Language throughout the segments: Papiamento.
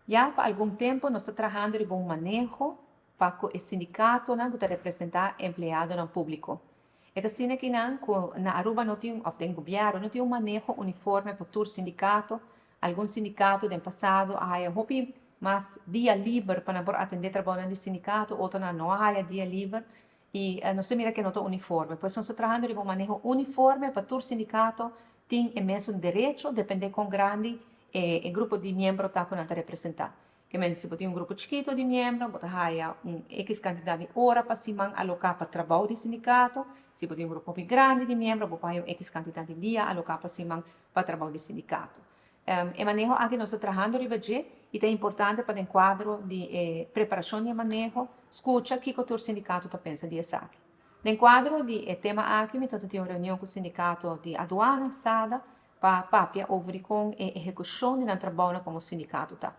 Ya pa algun tempo nos ta trahando riba un maneho pa cu e sindicatonan cu ta representa empleadonan publico. E ta asina kinan cu na Aruba no tin, of den gobierno, no tin un maneho uniforme pa tur sindicato. Algun sindicato den pasado a haya hopi mas dia liber pa nan por atende trabounan di sindicato, otronan no a haya dia liber y nos ta mira cu no ta uniforme. Pues nos ta trahando riba un maneho uniforme pa tur sindicato tin e mesun derecho, depende con grandi e grupo di miembro ta cu nan ta representa. Kiermen, si bo tin un grupo chikito di miembro, bo ta haya un X cantidad di ora pa siman aloca pa trabou di sindicato. Si bo tin un grupo hopi grandi di miembro, bo por haya un X cantidad di dia aloca pa siman pa trabou di sindicato. E maneho aki nos ta trahando riba dje y ta importante pa den cuadro di e preparacion di e maneho scucha kico tur sindicato ta pensa di esaki. Den cuadro di e tema aki mi ta tin un reunion cu sindicato di aduana, SADA, pa papia over di con e ehecucion di nan trabounan como sindicato ta.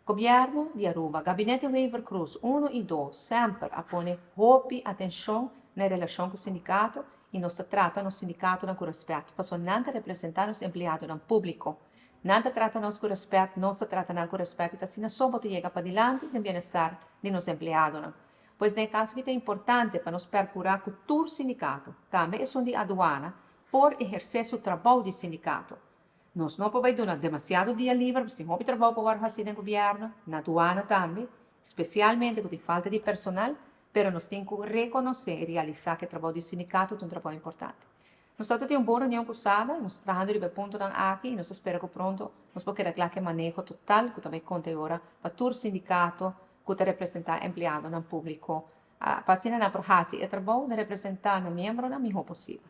Gobierno di Aruba, Gabinete Wever-Croes 1 y 2 semper a pone hopi atencion na e relacion cu sindicato y nos ta trata nos sindicatonan cu respet, pasobra nan ta representa nos empleadonan publico. Nan ta trata nos cu respet, nos ta trata nan cu respet y ta asina so bo ta yega padilanti den bienestar di nos empleadonan. Pues den e caso aki ta importante pa nos percura cu tur sindicato, tambe esun di aduana, por eherce su trabou di sindicato. Nos no por bay duna demasiado dia liber, pasobra tin hopi trabou pa worde haci den gobierno, na aduana tambe, specialmente cu tin falta di personal, pero nos tin cu reconoce y realisa cu e trabou di sindicato ta un trabou importante. Nos ta tin un bon reunion cu SADA y nos ta trahando riba e puntonan aki y nos ta spera cu pronto nos por keda cla cu e maneho total cu ta bay conta e ora pa tur sindicato cu ta representa empleadonan publico pa asina nan por haci e trabou di representa nan miembronan miho posibel.